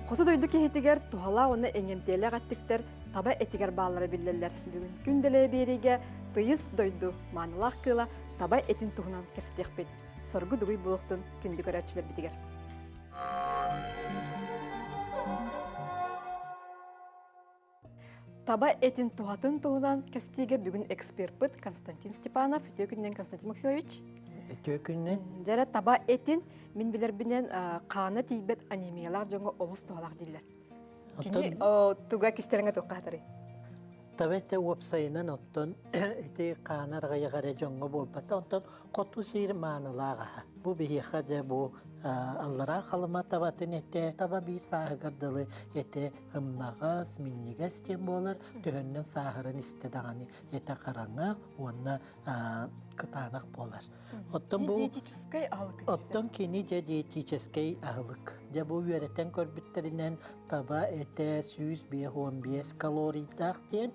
Хоту дойду киһитигэр туһалаах уонна эҥэмтиэлээх эттиктэр таба этигэр бааллара биллэллэр. Бүгүн күн дэлэйэ биэриигэ тыйыс дойду маанылаах кыыла таба этин туһунан кэпсэтиэхпит. Соргу дугуй буолуохтун күндү көрөөччүлэрбитигэр. Таба этин туһатын туһунан кэпсэтиигэ бүгүн эксперпыт Константин Степанов. Үтүө күнүнэн, Константин Максимович. Үтүө күнүнэн. Дьэрэ таба этин мин билэрбинэн хаана тиийбэт анемиялаах дьоҥҥо олус туһалаах дииллэр. Кини туга кистэлэҥэ туохха хатарый? Таба этэ уопсайынан оттон ити хаана арҕайах эрэ дьоҥҥо буолбата, онтон хоту сир маанылаах аһа. Бу биһиэхэ дьэ бу аллараа Халыма табатын этэ, таба биир сааһыгар дылы этэ ымнаҕас, минньигэс диэн буолар, төһөннөн сааһыран истэ даҕаны этэ хараҥа уонна кытаанах буолар. Оттон бу диетическэй аһылык. Оттон кини дьэ диетическэй аһылык. Дьэ бу үөрэтэн көрбүттэринэн таба этэ 155 калорийдаах диэн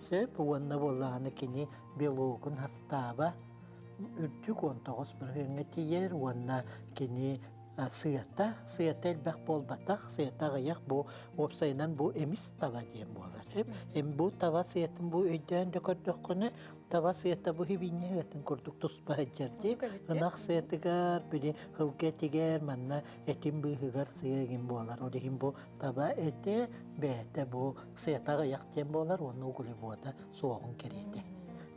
сөп уонна буоллаҕына кини белогун хастааба үрдүк 19 бырыһыаҥҥа тиийэр уонна кини сыата, сыата элбэх буолбатах, сыата аҕыйах бу уопсайынан бу эмис таба диэн буолар. Эм бу таба сыатын бу өйдөөн да көрдөххүнэ, таба сыата бу хибинньэ ыатын курдук туспа сылдьар дии. Ынах сыатыгар, били ылга этигэр, манна этин быыһыгар сыа игин буолар. Ол иһин бу таба этэ, бэйэтэ бу сыата аҕыйах диэн буолар уонна углевода суоҕун кэриэтэ.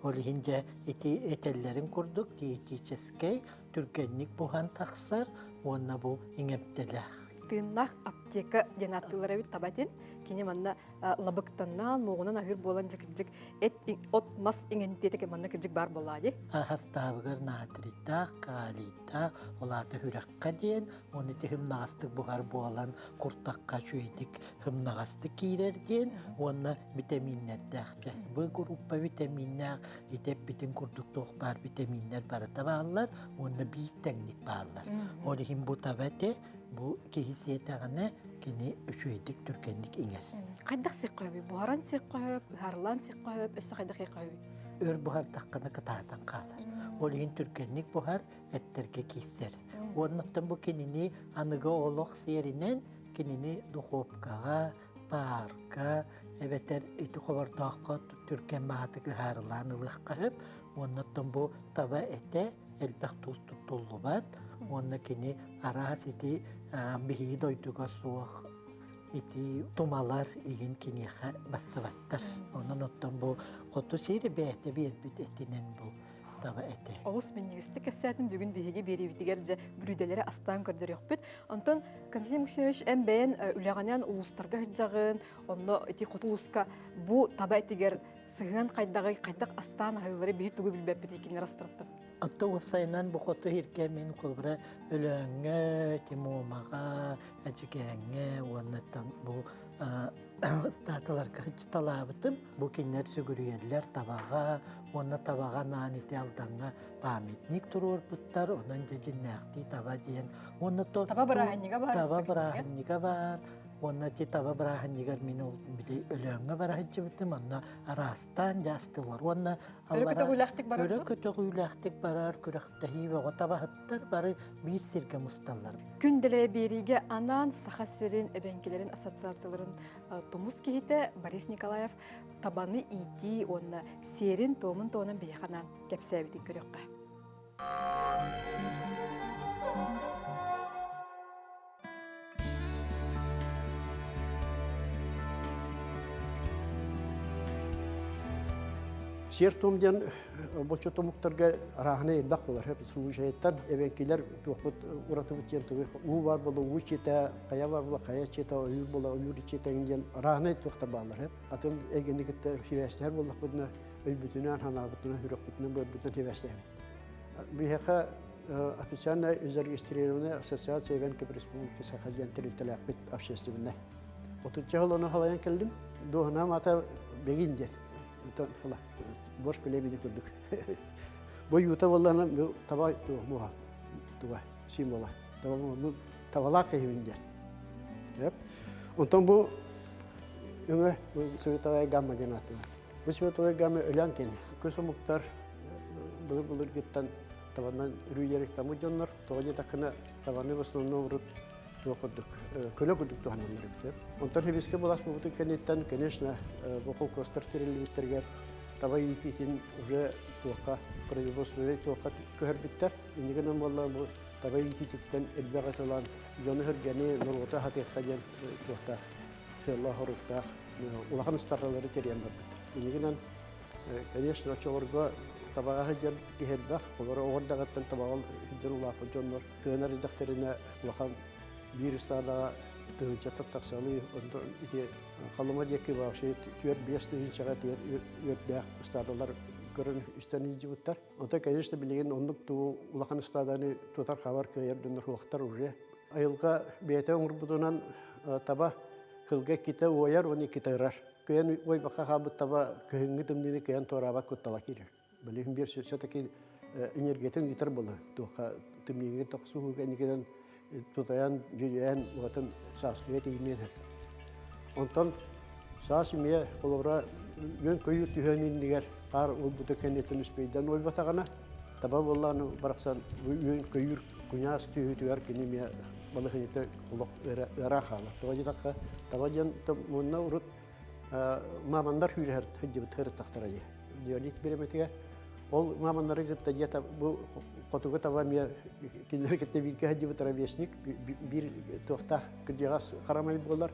Ол иһин дьэ ити этэллэрин курдук диетическэй түргэнник буһан тахсар уонна бу иҥэмтэлээх. Тыыннаах аптека диэн ааттыыллар эбит таба этин. Кини манна лабыктаннаан, муоҕунан аһыыр буолан дьикирдьик эт от мас иҥэнтиэтэ манна кырдьык баар буоллаа дии. Хастаабыгар натрийдаах, калийдаах, ол аата хүрэххэ диэн, уонна ити хымнаҕастык буһар буолан куртахха үчүгэйдик хымнаҕастык киирэр диэн уонна битэмииннэрдээх дьэ. Бу группа битэмииннээх ити эппитин курдук туох баар битэмииннэр барыта бааллар уонна биир тэҥник бааллар. Ол иһин бу таба этэ, бу киһи сиэтэҕинэ кини үчүгэйдик түргэнник иҥэр. Хайдах сиэххэ сөбүй? Буһаран сиэххэ сөп, ыһарылаан сиэххэ сөп, өссө хайдах сиэххэ сөбүй? Өр буһардаххына кытаатан хаалар. Ол иһин түргэнник буһар, эттэргэ киирсэр. Уоннаттан бу кинини аныгы олох сиэринэн кинини духуопкаҕа, паарка эбэтэр ити хобордооххо түргэн баҕатык ыһаарылаан ылыахха сөп. Уоннаттан бу таба этэ элбэх туус туттуллубат уонна кини араас ити биһиги дойдуга суох ити тумалар игин киниэхэ барсыбаттар. Онон оттон бу хоту сири бэйэтэ биэрбит этинэн бу таба этэ. Олус минньигэстик кэпсээтим. Бүгүн биһиги биэриибитигэр дьэ бүрүүдэлэри астаан көрдөрүөхпүт. Онтон Константин Максимович эн бэйэн үлэҕинэн улуустарга сылдьаҕын, онно ити хоту улууска бу таба этигэр сыһыан хайдаҕый, хайдах астаан аһыыллары биһи тугу билбэппит кинилэр астарыттан. Атта уопсайынан бу хоту иһиргэ мин холобура Өлөөҥҥө, Тимомаҕа, Эдьигээҥҥэ уонна бу ыстааталарга сылдьыталаабытым. Бу кинилэр сүгүрүйэллэр табаҕа уонна табаҕа анаан ити Алдаҥҥа памятник туруорбуттар. Онон дьэ дьиннээхтии таба диэн. Уонна то таба бырааһынньыга баар. Таба бырааһынньыга баар. Уонна ити таба бырааһынньыгар мин ол били Өлөөҥҥө бара сылдьыбытым. Онно араастаан дьаастылар. Уонна Өрө көтөҕүүлээхтик барар Өрө көтөҕүүлээхтик барар күрэхтэһии бөҕө табаһыттар бары биир сиргэ мусталлар. Күн дэлэйэ биэриигэ анаан Саха сирин эбэҥкилэрин ассоциацияларын тумус киһитэ Борис Николаев табаны иитии уонна сиэрин-туомун туһунан биһиэхэ анаан кэпсээбитин көрүөххэ. Сиэр-туом диэн булчут омуктарга арааһынай элбэх буолар. Случайыттан эбэҥкилэр туохпут уратыбыт диэн тугу уу баар буола уу иччитэ, хайа баар буола хайа иччитэ, ойуур буола ойуур иччитэ диэн арааһынай туохтар бааллар. Атын эйгэни кытта сибээстэһэр буоллахпытына өйбүтүнэн, санаабытынан, сүрэхпитинэн, быарбытынан сибээстэһэбит. Биһиэхэ официально зарегистрированная ассоциация Эвенков Республики Саха диэн тэрилтэлээхпит общественнай. Отучча сыл ону халайан кэллим. Дуоһунаам ата Бегин диэн. Онтон хала борщ племени курдук. Бу юта буоллаҕына бу таба муоха туга символа. Таба табалаах киһибин диэн. Онтон бу өҥө световая гамма диэн ааттанар. Бу световая гамма өлөөн кини. Көс омуктар былыр-былыргыттан табанан үрүйэрик дьоннор тоҕо диэтэххинэ табаны в основном урут туох курдук көлө курдук туһаналлар эбит. Онтон хибискэ былас буолбутун кэнниттэн, конечно, бу холкуостар тэриллибиттэригэр таба иитиитин уже туохха производственнай туохха көһөрбүттэр. Иннигинэн буолла бу таба иитиититтэн элбэх ылан дьону сэргэни норуоту аһатыахха диэн туохтаах сыаллаах-соруктаах улахан ыстаралары тэрийэн барбыт. Иннигинэн, конечно, оччолорго табаҕа сылдьар киһи элбэх, олору оҕо эрдэҕиттэн табаҕа сылдьар улааппыт дьоннор кыанар эрдэхтэринэ улахан биир ыстаадаҕа тыһыынчаттан тахсалыы, онтон ити Халыма диэки вообще 4-5 тыһыынчаҕа тиийэр үөрдээх ыстаадалар көрөн истэн илдьибиттэр. Онтон, конечно, билигин оннук туу улахан ыстааданы тутар-хабар кыайар дьоннор суохтар уже. Айылҕа бэйэтэ оҥорбутунан таба кылга иккитэ уойар уонна иккитэ ырар. Кыайан уойбакка хаалбыт таба кыһыҥҥы тымныыны кыайан туораабат куттала киирэр. Билигин биир все-таки энергиятын ыытар буолар. Туохха тымныыга тохсуһууга инникинэн тутайан, дьүлүйэн, уотун сааскыга тиийимиэн сөп. Онтон саас эмиэ холобура үөн-көйүүр түһэн иннигэр хаар ылбыта кэнниттэн үспүйдэн уойбатаҕына, таба буоллаҕына барахсан үөн-көйүүр куньаас түһүүтүгэр кини эмиэ балаһыанньата олох ыараан хаалар. Тоҕо диэтэххэ, таба диэн мунна урут маманнар сүүрэр сылдьыбыт сырыттахтара дии. Неолит бириэмэтигэр ол маманнары кытта дьиэ бу хотугу таба эмиэ кинилэри кытта бииргэ сылдьыбыт ровесник биир туохтаах кырдьаҕас харамай буолар.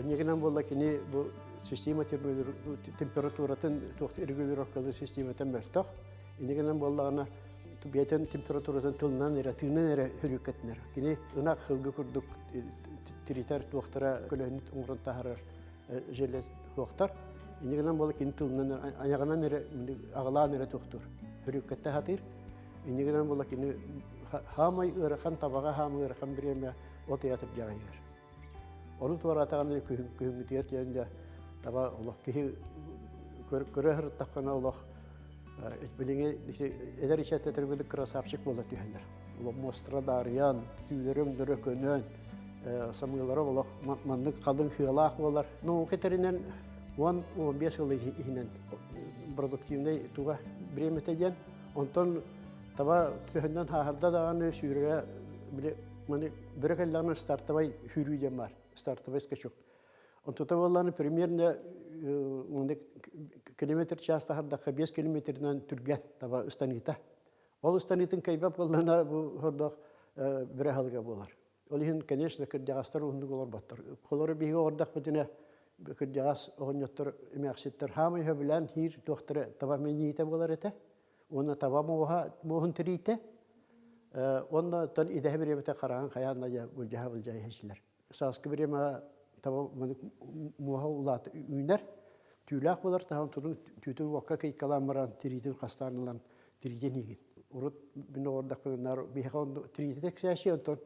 Ньигинэн буолла кини бу система температуратын туох регулировкалыыр системата мөлтөх. Инигинэн буоллаҕына бэйэтин температуратын тылынан эрэ тыынан эрэ хөрүүккэтинэр. Кини ынах сылгы курдук тиритэр туохтара көлөһүнүт оҥорон таһаарар желез туохтар. Инигинэн буола кини тылынан айаҕынан эрэ аҕылаан эрэ туохтуур. Хөрүүккэттэ сатыыр. Инигинэн буола кини хаамай ыарахан табаҕа хаамай ыарахан бириэмэ от ыйа атырдьаҕайыгар. Ону туораатаҕына күһүҥҥүтүгэр тиийэн дьэ таба олох киһи көрө сырыттаххына олох билиҥҥи эдэр ичэттэтэргүдүк красавчик буола түһэллэр. Олох муостара даарыйан, түүлэрэ өҥнөрө көнөн, самыылара олох маннык халыҥ сыалаах буолар. Наука этэринэн 10-15 сыл иһинэн продуктивнай туга бириэмэтэ диэн, онтон таба төһөннөн хааһырда даҕаны сүүрэрэ били Маны бөрө кэллэҕинэ стартовай сүүрүү диэн баар, стартовай скачок. Онтута буоллаҕына примерно километр час таһардахха 5 километрынан түргэн таба ыстаныыта. Ол ыстаныытын кыайбат буоллаҕына бу хордоох бөрө аһылыга буолар. Ол иһин, конечно, кырдьаҕастар уһуннук олорботтор. Холору биһиги оҕордохпутуна кырдьаҕас оҕонньоттор, эмээхситтэр хаамай сөбүлээн хиир туохтара таба мэйиитэ буолар этэ. Уонна таба муоһа муоһун тириитэ уонна оттон идэһэ бириэмэтэ хараҕын хайаан да былдьаһа былдьаһа иһэчилэр. Сааскы бириэмэҕэ таба муоһа улаат үүнэр, түүлээх буолар, таһан турун түүтүн уокка кыйкалаан баран тириитин хастаан ылан тириитин иигин. Урут мин оҕордохпуна наар биһиэхэ онно тириитэ тексээчи, онтон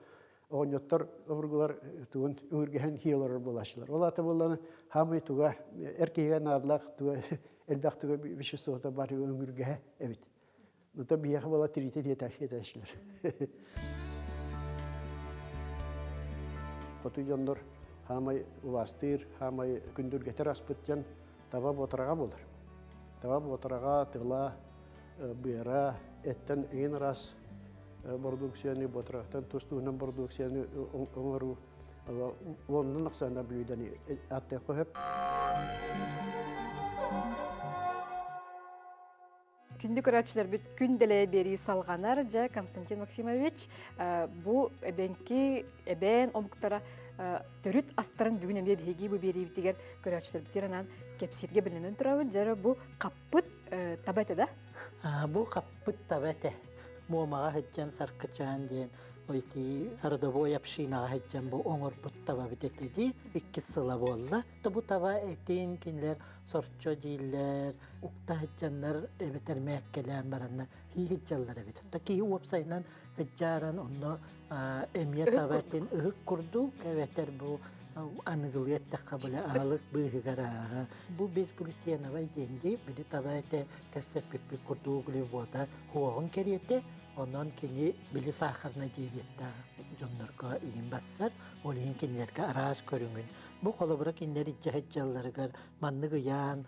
оҕонньоттор обургулар тугун өҥүргэһэн хии олорор буолааччылар. Ол аата буоллаҕына хаамай туга эр киһигэ наадалаах туга элбэх туга веществота бар өҥүргэһэ эбит. Онтон биһиэхэ буола тириитин хиэтээччилэр. Хоту дьоннор хаамай убаастыыр, хаамай күндүргэтэр аспыт диэн таба буотараҕа буолар. Таба буотараҕа тыла, быара, эттэн эҥин араас бородууксуйаны буотарахтан тус-туһунан бородууксуйаны оҥоруу уонунан ахсааннаах бүлүүдэни ааттыахха сөп. Күндү көрөөччүлэрбит күн дэлэйэ биэрии салҕанар. Дьэ, Константин Максимович, бу эбэҥки, эбээн омуктара төрүт астарын бүгүн эмиэ биһиги бу биэриибитигэр көрөөччүлэрбитигэр анаан кэпсииргэ бэлэмнэн турабыт. Дьэ, бу хаппыт таба этэ да? Бу хаппыт таба этэ. Муомаҕа сылдьан Саркычаан диэн ити родовой общинаҕа сылдьан бу оҥорбут табабыт этэ дии. Иккис сыла буолла. Бу таба этин кинилэр сорчо дииллэр, укта сылдьаннар эбэтэр мээккэлээн бараннар хии сылдьаллар эбит. Киһи уопсайынан сылдьааран онно эмиэ таба этин ыһык курдук эбэтэр бу аныгылыы эттэххэ били аһылык быыһыгар ааһа. Бу безглютеновай диэн дии били таба этэ кэпсэппиппит курдук углевода хуоҕун кэриэтэ онон кини били сахарнай диабеттаах дьоннорго иһин бассар ол иһин кинилэргэ араас көрүҥүн бу холобура кинилэр илдьэ сылдьалларыгар маннык ыйаан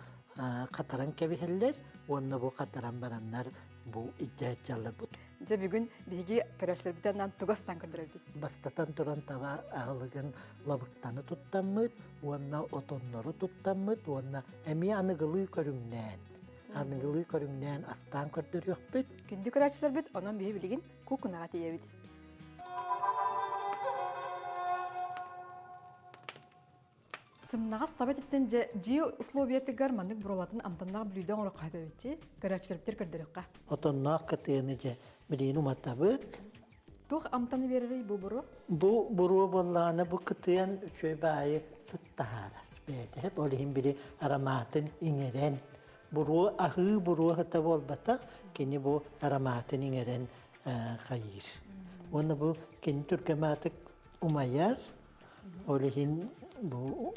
хатаран кэбиһэллэр уонна бу хатаран бараннар бу илдьэ сылдьаллар Дьэ бүгүн биһиги көрөөччүлэрбитин тугастан көрдөрөбүт. Бастатан туран таба аһылыгын лабыктаны туттаммыт уонна отоннору туттаммыт уонна эмиэ аныгылыы көрүҥнээн аныгылыы көрүҥнээн астаан көрдөрүөхпүт. Күндү көрөөччүлэрбит, онон биһи билигин куукунаҕа тиийэбит. Сымнаҕас таба этиттэн дьэ дьиэ условиятыгар маннык буруолатын амтаннаах бүлүүдэ оҥороххо сөбүччи көрөөччүлэрбитигэр көрдөрүөххэ. Отонноох кытыаны дьэ билигин уматабыт. Туох амтаны биэрэрий бу буруо? Бу буруо буоллаҕына бу кытыан үчүгэй баайы сыт таһаарар. Бэйэтэ ол иһин били ароматын иҥэрэн буруо аһыы буруо сыта буолбатах кини бу ароматын иҥэрэн хайыыр. Уонна бу кини түргэмаатык умайар Ол иһин бу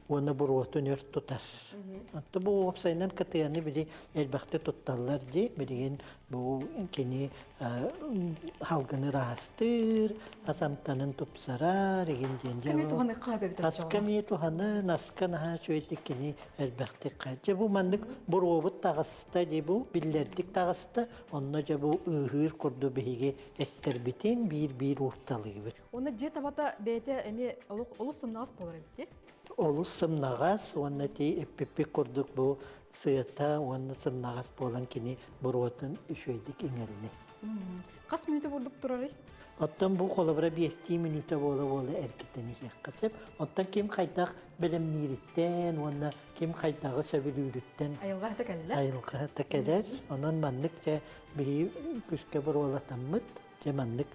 уонна буруотун өр тутар. Онто бу уопсайынан кытыаны били элбэхтик тутталлар дии. Билигин бу кини халгыны ыраастыыр, ас амтанын тупсарар, игин диэн дьэ. Аска эмиэ туһаны, наска наһаа үчүгэйдик кини элбэхтик Дьэ бу маннык буруобут таҕыста дии бу биллэрдик таҕыста. Онно дьэ бу ыыһыыр курдук биһиги эттэрбитин биир-биир уурталыыбыт. Уонна дьиэ табата бэйэтэ эмиэ олус сымнаҕас буолар эбит дии. Олус сымнаҕас уонна ти эппиппит курдук бу сыата уонна сымнаҕас буолан кини буруотун үчүгэйдик иҥэринэ. Хас мүнүүтэ бурдук турарый? Оттон бу холобура биэстии мүнүүтэ буола-буола эргитэн иһиэххэ сөп. Оттон ким хайдах бэлэмниириттэн уонна ким хайдаҕы сөбүлүүрүттэн айылҕа кэллэ. Айылҕа кэлэр. Онон маннык дьэ биһи күскэ буруолатаммыт Дьэ маннык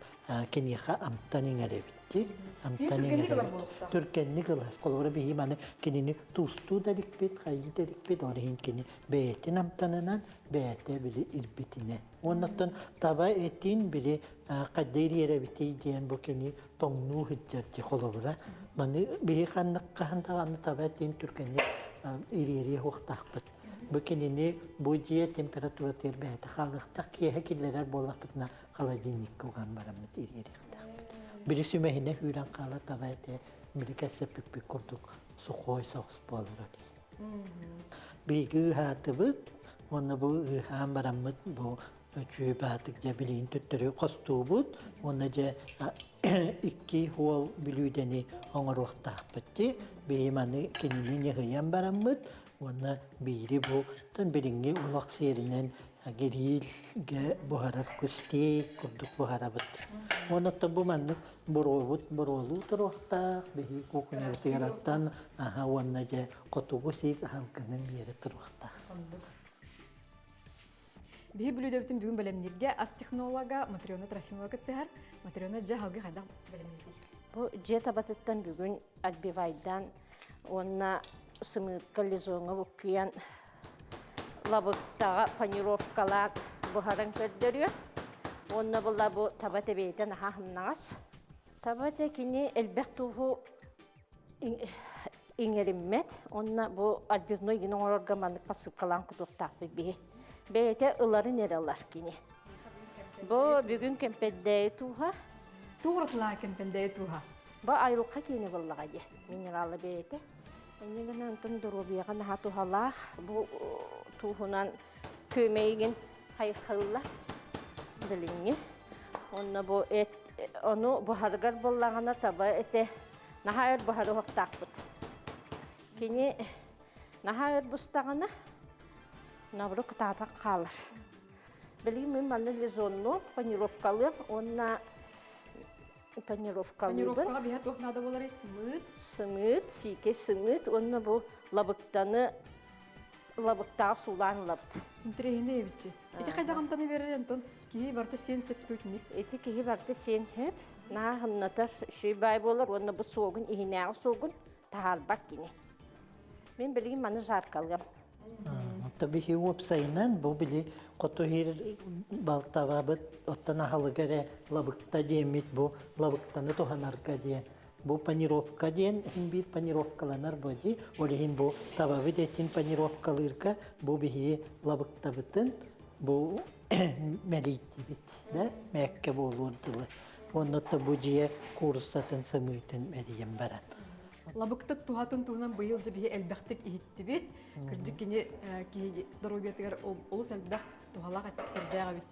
киниэхэ амтан иҥэрэбит дии. Амтан иҥэрэбит. Түргэнник ылар. Холобура биһи маны кинини туустуу да иликпит, хайыы да иликпит, ол иһин кини бэйэтин амтанынан, бэйэтэ били ирбитинэн. Уоннаттан таба этин били хайда ириэрэбитий диэн бу кини тоҥнуу сылдьар дии холобура. Маны биһи ханнык хаһан даҕаны таба этин түргэнник ириэриэ суохтаахпыт. Бу кинини бу дьиэ температуратыгар бэйэтэ хаалыахтаах, киэһэ киллэрэр буоллахпытына холодильникка уган бараммыт ириэриэхтээхпит. Били сүмэһинэ күүрэн хаала таба этэ, били кэпсэппиппит курдук сухой соҕус буолар Биһиги ыыһаатыбыт уонна бу ыыһаан бараммыт бу үчүгэй баатык дьэ билигин төттөрү хостуубут уонна дьэ икки уол бүлүүдэни оҥоруохтаахпыт дии биһи маны кинини ньыһыйан бараммыт уонна биири бу билиҥҥи олох сиэринэн гириилгэ буһарар кыстиэй курдук буһарабыт уонна оттон бу маннык буруобут буруолуу туруохтаах биһи кухнябытыгар оттон аха уонна дьэ хотугу сиик аһылгынын биэрэ туруохтаах Биһи бүлүүдэбитин бүгүн бэлэмнииргэ ас технолога Матрена Трофимова кыттыһар. Матрена дьэ халгы хайдах бэлэмниирий? Бу дьиэ табатыттан бүгүн отбивайдан уонна сымыыкка лизоҥҥа буккуйан лабыктаҕа панировкалаан буһаран көрдөрүө. Уонна була бу таба тэбиэтэ наһаа сымнаҕас. Таба этэ кини элбэх тууһу иҥэриммэт уонна бу отбивной гин оҥорорго маннык посыпкалаан кутуохтаахпыт биһи. Бэйэтэ ыларын эрэ ылар кини. Бу бүгүн кэмпэндээйи тууһа. Тугуратылаа кэмпэндээйи тууһа. Бу айылҕа киини буллаҕа дии минералы бэйэтэ. Инньэ гынан онтон доруобуйаҕа наһаа туһалаах. Бу тууһунан күөмэйигин хайхалла билиҥҥи. Онно бу эт ону буһарыгар буоллаҕына таба этэ наһаа өр буһары уһуктаахпыт. Кини наһаа өр бустаҕына набры кытаатах хаалар. Билигин мин манна лизонну панировкалыам уонна панировкалыыбын. Панировкаҕа биһэ туох наада буоларый? Сымыыт. Сымыыт, сиикэй сымыыт уонна бу лабыктаны. Лабыктаҕа суулаан ылабыт. Интэриэһинэй эбитчи. Ити хайдах амтаны берер онтон киһи барыта сиэн сөп түтүнүк. Ити киһи барыта сиэн сөп. Наһаа хымнатар, үчүгэй баай буолар уонна бу суогун иһинээҕи суогун таһаарбат кини. Мин билигин маны жаркалыам. Оттон биһи уопсайынан бу били хоту иһир балтабабыт оттон аһылыга эрэ лабыкта диэммит бу лабыктаны туһанарга диэн бу панировка диэн иһин биир панировкаланар бу дии ол иһин бу табабыт этин панировкалыырга бу биһи лабыктабытын бу мэлийдибит да мээккэ буолуор дылы уонна бу дьиэ кууруссатын сымыытын мэрийэн баран Лабыкта туһатын туһунан быйыл дьэ биһи элбэхтик иһиттибит. Кырдьык кини киһи доруобуйатыгар олус элбэх туһалаах эттиктердээх эбит.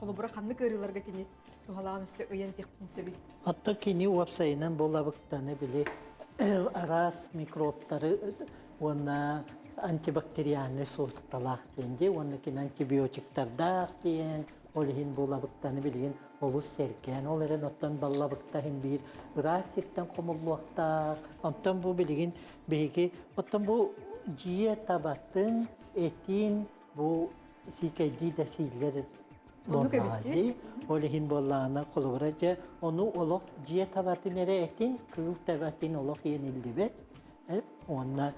Холобура ханнык ыарыыларга кини туһалааҕын өссө ыйан этиэхпин сөбүй? Оттон кини уопсайынан бу лабыктаны били араас микробтары уонна антибактериальнай суолталаах диэн дии уонна кини антибиотиктардаах диэн ол иһин бу лабыктаны билигин олус сэргээн ол эрэн оттон баллабыкта иһин биир ыраас сиртэн хомуллуохтаах онтон бу билигин биһиги оттон бу дьиэ табатын этин бу сиикэйдии да сииллэр буоллаҕа ол иһин буоллаҕына холобура дьэ ону олох дьиэ табатын эрэ этин кыыл табатын олох иэниллибэт уонна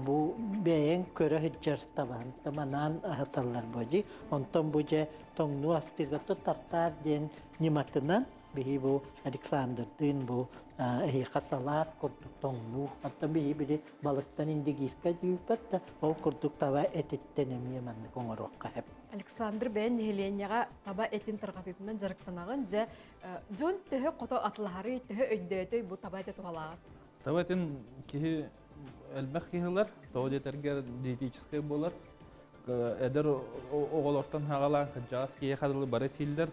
бу бэйэҥ көрө сылдьар табаһын манаан аһаталлар бу дии онтон бу дьэ тоҥнуу астыырга тартаар диэн ньыматынан биһи бу Александрдыын бу эһиэхэ салаат курдук тоҥнуу оттон биһи били балыктан индигирка диибэт да ол курдук таба этиттэн эмиэ маннык оҥоруохха сөп. Александр бэйэн нэһилиэнньэҕэ таба этин тарҕатыытынан дьарыктанаҕын дьэ дьон төһө хото атылаһарый төһө өйдөөтөй бу таба этэ туһалааҕын Таба этин киһи элбэх киһи ылар, тоҕо диэтэргэ диетическэй буолар. Эдэр оҕолортон хаҕалаан кырдьаҕас киһиэхэ дылы бары сииллэр.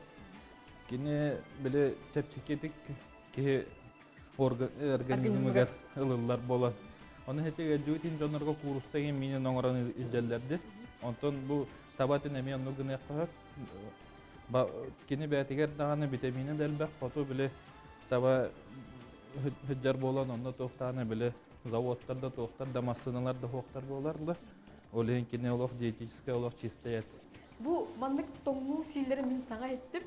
Кини били чэпчэкитик киһи организмыгар ылыллар буолан. Ону ити ыалдьыбыт дьоннорго куурусса иһин миинин оҥорон илдьэллэрди. Онтон бу таба этин эмиэ оннук гыныахха сөп. Кини бэйэтигэр даҕаны битэмиинэ да элбэх, хоту били таба сылдьар буолан онно туохтаана били заводтар да туохтар да массыыналар да суохтар буолар да ол иһин кини олох диетическай олох чистай эт. Бу маннык тоҥнуу сииллэрин мин саҥа иһиттим.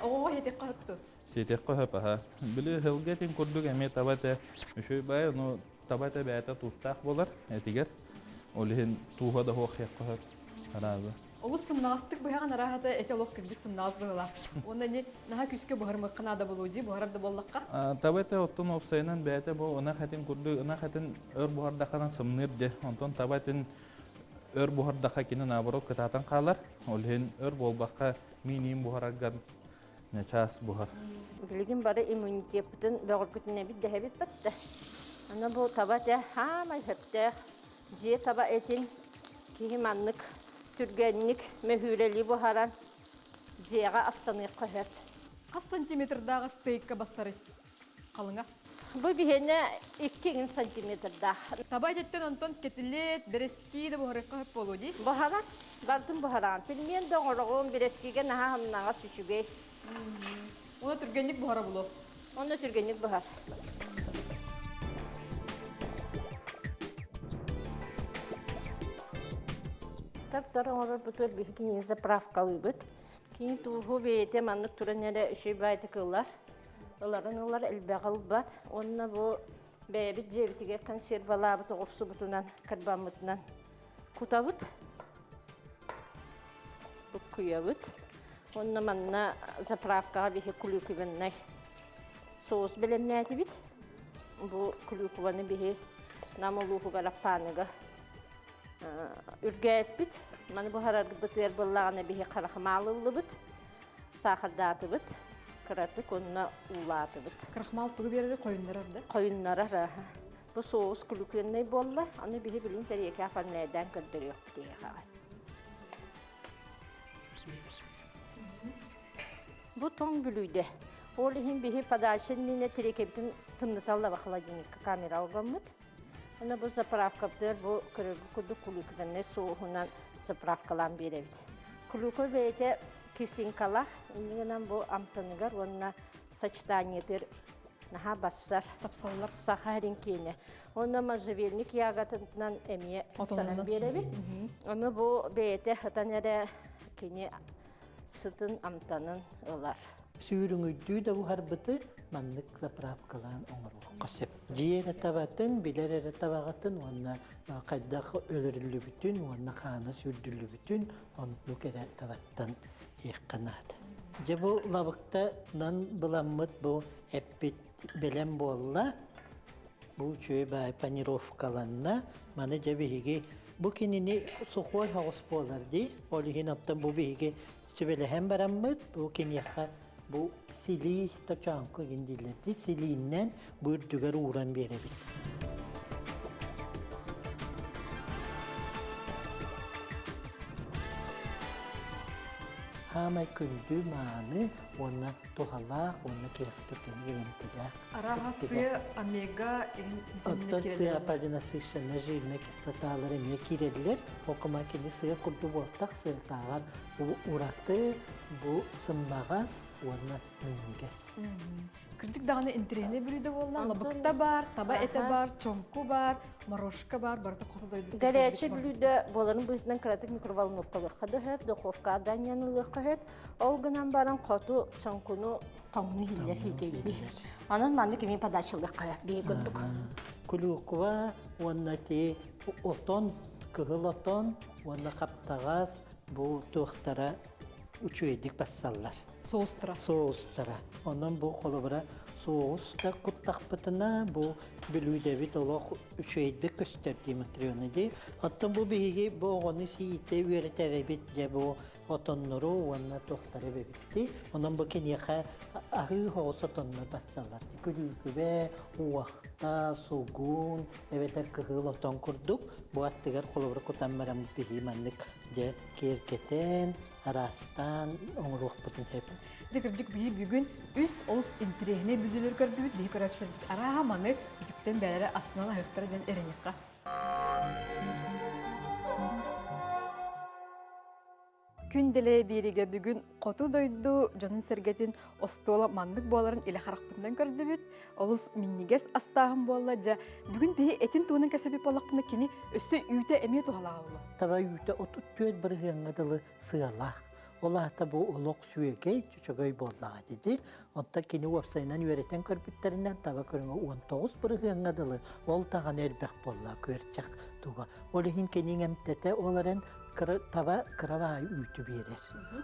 Оҕоҕо иһитиэххэ сөп дуо? Сиэтиэххэ сөп аһа. Били сылгы этин курдук эмиэ таба этэ үчүгэй баай, ону таба этэ бэйэтэ туустаах буолар этигэр. Ол иһин тууһа да суох иһиэххэ сөп. Араазы. Олус сымнаҕастык быһаҕын арааһата эти олох кырдьык сымнаҕас быһыылаах. Уонна ини наһаа күүскэ буһарымыахха наада буолуо дии, буһарар да буоллахха. Таба этэ оттон уопсайынан бэйэтэ бу ынах этин курдук ынах этин өр буһардаххына сымныыр дии. Онтон таба этин өр буһардахха кини наоборот кытаатан хаалар. Ол иһин өр буолбакка мииниин буһараргар чаас буһар. Билигин бары иммунитеппытын бөҕөргүтүнэбит дэһэбит батта. Аны бу таба этэ хаамай сөптөөх Дьиэ таба этин киһи маннык түргэнник мөһүүрэлии буһаран дьиэҕэ астаныахха сөп. Хас сантиметрдааҕы стейкка бассарый? Халыҥа. Бу биһиэнэ 2 сантиметрдаах. Таба этиттэн онтон кэтилиэт, бэрэскии да буһарыахха сөп буолуо дии. Буһаран, бардым буһараҕын. Пельмен да оҥороҕун, бэрэскигэ наһаа хамнаҕас үчүгэй. Уна түргэнник буһара булуо. Онно түргэнник буһар. Таптар оҥорорбутугар биһиги заправкалыыбыт. Кини тууһу бэйэтэ маннык туран эрэ үчүгэй баайдык ылар. Ыларын ылар, элбэҕи ылбат. Уонна бу бэйэбит дьиэбитигэр консервалаабыт оҕурсубутунан, кырбаммытынан кутабыт. Буккуйабыт. Уонна манна заправкаҕа биһи клюквеннай соус бэлэмнээтибит. Бу клюкваны биһи Нам улууһугар Аппааныга үргээппит. Маны буһарарбытыгар буоллаҕына биһи харахмаал ыллыбыт, саахардаатыбыт, кыратык уонна уулаатыбыт. Крахмал тугу биэрэр хойуннарар да? Хойуннарар. Бу соус клюквенный буолла. Аны биһи билин тэриэкэ оформляйдаан көрдөрүөхпүт эһиэхэҕэ. Бу тоҥ бүлүүдэ. Ол иһин биһи подача иннинэ тириэкэбитин тымныталлаба холодильникка камера алгаммыт. Аны бу заправкабытыгар бу көрөргү курдук клюквенный соуһунан заправкалаан биэрэбит. Клюква бэйэтэ кислинкалаах, иннинэн бу амтаныгар уонна сочетаниетыгар. Наһаа бассар. Тапсаллар. Саха сирин киэнэ. Онно можжевельник яготынан эмиэ тупсаран биэрэбит. Ону бу бэйэтэ сытан эрэ кини сытын амтанын ылар. Сүүрүҥүйдүү да буһарбыты маннык заправкалаан оҥоруохха сөп. Дьиэ эрэ табатын, билэр эрэ табаҕытын уонна хайдах өлөрүллүбүтүн уонна хаана сүүрдүллүбүтүн оннук эрэ табаттан иэххэ наада. Дьэ бу лабыктанан буламмыт бу эппит бэлэм буолла. Бу үчүгэй баай панировкаланна. Маны дьэ биһиги бу кинини сухой соҕус буолар дии. Ол иһин оттон бу биһиги сүбэлэһэн бараммыт бу киниэхэ бу силии точоонку гин дииллэр дии. Силииннэн бу үрдүгэр ууран биэрэбит. Хаамай күндү мааны уонна туһалаах уонна киэхэ түргэн иҥэмтэлээх. Арааһа сыа омега Оттон сыа полинасыщенная жирная кислоталар эмиэ киирэллэр. Окума кини сыа курдук буолтах сыатааҕар бу ураты, бу сымнаҕас уонна минньигэс. Кырдьык даҕаны интэриэһинэй бүлүүдэ буолла. Лабыкта баар, таба этэ баар, чоҥку баар, морошка баар, барыта хоту дойду. Горячий бүлүүдэ буоларын быһыытынан кыратык микроволновкалыахха да сөп, духовкаҕа да анньан ылыахха сөп. Ол гынан баран хоту чоҥкуну тоҥну иһиллэр хиикэйдии. Онон маннык эмиэ подачалыахха сөп биһи курдук. Клюква уонна ти отон, кыһыл отон уонна хаптаҕас бу туохтара үчүгэйдик бассаллар. Соустара. Соустара. Онон бу холобура соус да куттахпытына бу бүлүүдэбит олох үчүгэйдик көстөр дии Матрена дии. Оттон бу биһиги бу оҕону сиитэ үөрэтэрэбит дьэ бу отоннору уонна туохтары эбэбитти. Онон бу киниэхэ аһыы соҕус отоннор бассаллар. Күлүүкүбэ, уохта, сугун эбэтэр кыһыл отон курдук бу аттыгар холобура кутан баран биһи маннык дьэ киэргэтэн араастаан оҥоруохпутун сөп. Дьэ кырдьык биһи бүгүн үс олус интэриэһинэй бүлүүлэри көрдүбүт. Биһи көрөөччүлэрбит арааһа маны үтүктэн бэйэлэрэ астынан аһыахтара диэн эрэниэххэ. Күн дэлэй биэригэ бүгүн хоту дойду дьонун-сэргэтин остуола маннык буоларын илэ харахпытынан көрдүбүт. Олус минньигэс астааһын буолла. Дьэ, бүгүн биһи этин туһунан кэпсэппит буоллахпына, кини өссө үүтэ эмиэ туһалаах буолуо. Таба үүтэ 34 бырыһыаҥҥа дылы сыалаах. Ол аата бу олох сүөгэй, чөчөгөй буоллаҕа дии. Онтон кини уопсайынан үөрэтэн көрбүттэринэн таба көрүҥэ 19 бырыһыаҥҥа дылы ол даҕаны элбэх буолла күөрчэх туга. Ол иһин кини эмтэтэ ол эрэн кыра таба кыра баай үүтү биэрэр.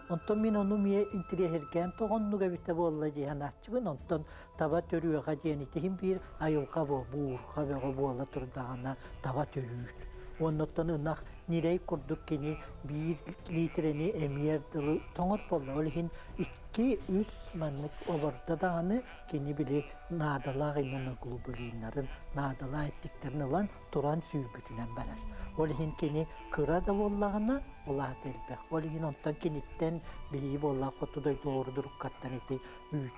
Онтон мин ону эмиэ интириэһиргээн тоҕоннук эбитэ буолла дии санааччыбын. Онтон таба төрүөҕэ диэн итиһин биир айылҕа бу буурҕа бөҕө буола турдаҕына таба төрүүр. Уонна оттон ынах ньирэй курдук кини биир литрени эмиэр дылы тоҥор буолла. Ол иһин икки, үс маннык обордо даҕаны кини били наадалаах иммуноглобулиннарын, наадалаах эттиктэрин ылан туран сүүрбүтүнэн барар. Ол иһин кини кыра да буоллаҕына, улаата элбэх. Ол иһин онтон киниттэн биһиги буоллаах хоту дойду ордуруккаттан ити үүт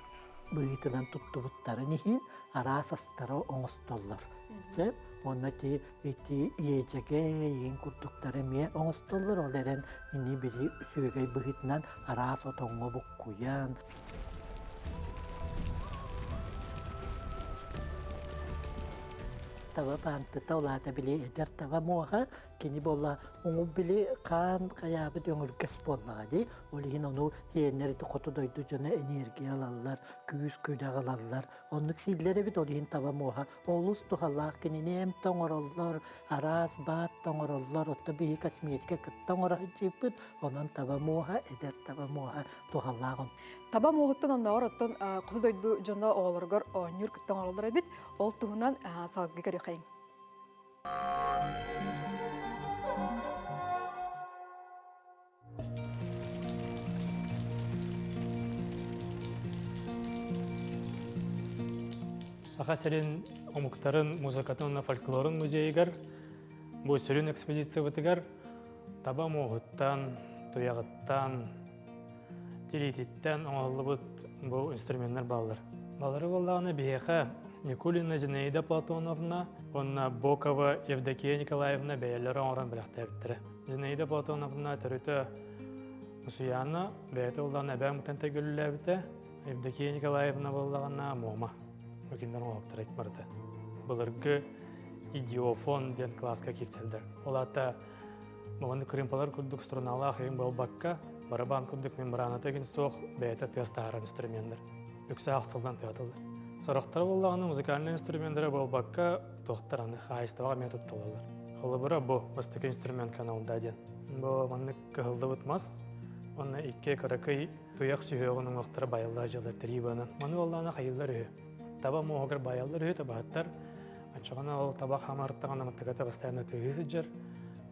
быһыытынан туттубуттарын иһин араас астары оҥостоллор. Сөп. Уонна ти ити иэдьэгэ иин курдуктары эмиэ оҥостоллор. Ол эрэн ини били сүөгэй быһыытынан араас отоҥҥо буккуйан таба баантыта улаата били эдэр таба муоха кини буолла уҥу били хаан хайаабыт өҥүргэс буоллаҕа дии ол иһин ону иэннэр ити хоту дойду дьоно энергия ылаллар күүс күдэх ылаллар оннук сииллэр эбит ол иһин таба муоха олус туһалаах кинини эмт оҥороллор араас баат оҥороллор отто биһи косметика кытта оҥоро сылдьыппыт онон таба муоха эдэр таба муоха туһалаах Таба муоһуттан оннооҕор оттон хоту дойду дьоно оҕолоругар оонньуур кытта оҥороллор эбит. Ол туһунан салгыы көрүөххэйиҥ. Саха сирин омуктарын музыкатын уонна фольклорун музейыгар бу сүрүн экспозициябытыгар таба муоһуттан, туйаҕыттан, тириититтэн оҥоһуллубут бу инструменнар бааллар. Балары буоллаҕына биһиэхэ Никулина Зинаида Платоновна уонна Бокова Евдокия Николаевна бэйэлэрэ оҥорон бэлэхтээбиттэрэ. Зинаида Платоновна төрүтэ Усуйаана, бэйэтэ буоллаҕына эбээ мутан төгүллээбитэ, Евдокия Николаевна буоллаҕына Муома. Бу кинилэр оҥоһуктара барыта. Былыргы идиофон диэн кылааска киирсэллэр. Ол аата Маны кырыымпалар курдук струналаах өйүн буолбакка, барабан курдук мембраната игин суох бэйэтэ тыас таһаарар инструменнар. Үксэ ахсылдан тыатыллар. Сорохторо буоллаҕына музыкальнай инструменнара буолбакка, туохтар аны хаһаайыстыбаҕа эмиэ тутталалар. Холобура бу бастакы инструмент каналда диэн. Бу маннык кыһыллыбыт мас, уонна икки кыракый туйах сүһүөҕүн уҥуохтара байаллар дьылар тириибанан. Маны буоллаҕына хайыллар үһү. Таба муоһугар байаллар үһү табаһыттар Оччоҕуна ол табах хамарыттаҕына маттыгата постоянно тыаһыы сылдьар.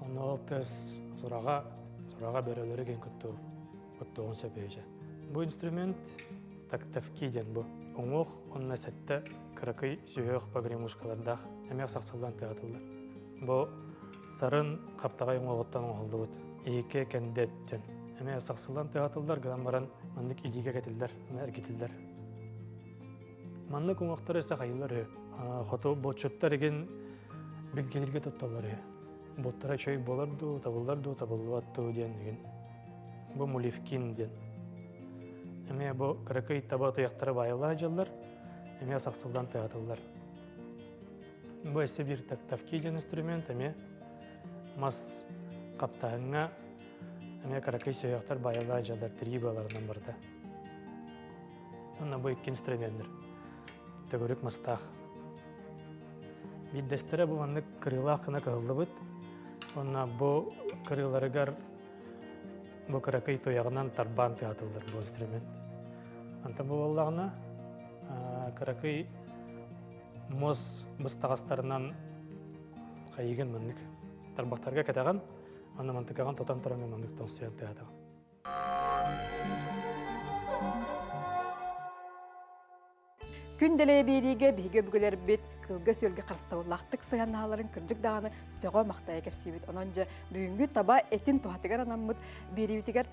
Онно ол тыас сураҕа, сураҕа бөрөлөрү кин куттуур, куттуоҕун сөп үһү. Бу инструмент тактовки диэн бу. Уҥуох уонна сэттэ кыракый сүһүөх погремушкалардаах эмиэ сахсыллан тыатыллар. Бу сарын хаптаҕай уҥуоҕуттан оҥоһуллубут. Иһикке кэндэт диэн. Эмиэ сахсыллан тыатыллар гынан баран маннык илиигэ кэтиллэр, эргитиллэр. Маннык уҥуохтары өссө хайыылар үһү. Хоту булчуттар игин билгэлииргэ тутталлар үһү. Бултара үчүгэй буолар дуу, табыллар дуу, табыллыбат дуу диэн игин. Бу муливкин диэн. Эмиэ бу кыракый таба туйахтара баайыллар дьыллар, эмиэ сахсыллан тыатыллар. Бу өссө биир тактовки диэн инструмент эмиэ мас хаптаһыҥҥа эмиэ кыракый сүһүөхтэр баайыллар дьыллар тирии быаларынан барыта. Уонна бу икки инструменнэр. Төгүрүк мастаах. Биирдэстэрэ бу маннык кырыылаах гына кыһыллыбыт. Уонна бу кырыыларыгар бу кыракый туйаҕынан тарбаан тыатыллар бу инструмент. Онтон бу буоллаҕына кыракый муос быстаҕастарынан хайыгын маннык тарбахтарга кэтэҕин, аны мантыкаҕын тутан туран маннык тоҥсуйан тыатаҕын. Күн дэлэйэ биэриигэ биһиги өбүгэлэрбит кылга-сүөлгэ харыстабыллаахтык сыһыаннаһалларын кырдьык даҕаны сөҕө-махтайа кэпсиибит. Онон дьэ бүгүҥҥү таба этин туһатыгар анаммыт биэриибитигэр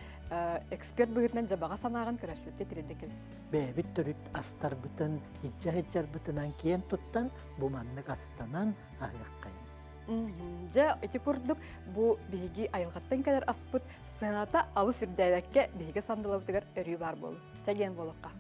эксперт быһыытынан дьэ баҕа санааҕын көрөөччүлэргэ тириэрдэ кэбис. Бэйэбит төрүт астарбытын, илдьэ сылдьарбытынан киэн туттан, бу маннык астанан аһыаххайын. Дьэ, ити курдук бу биһиги айылҕаттан кэлэр аспыт сыаната алыс үрдээбэккэ биһиги сандалабытыгар өрүү баар буолу. Чэгиэн буолуохха.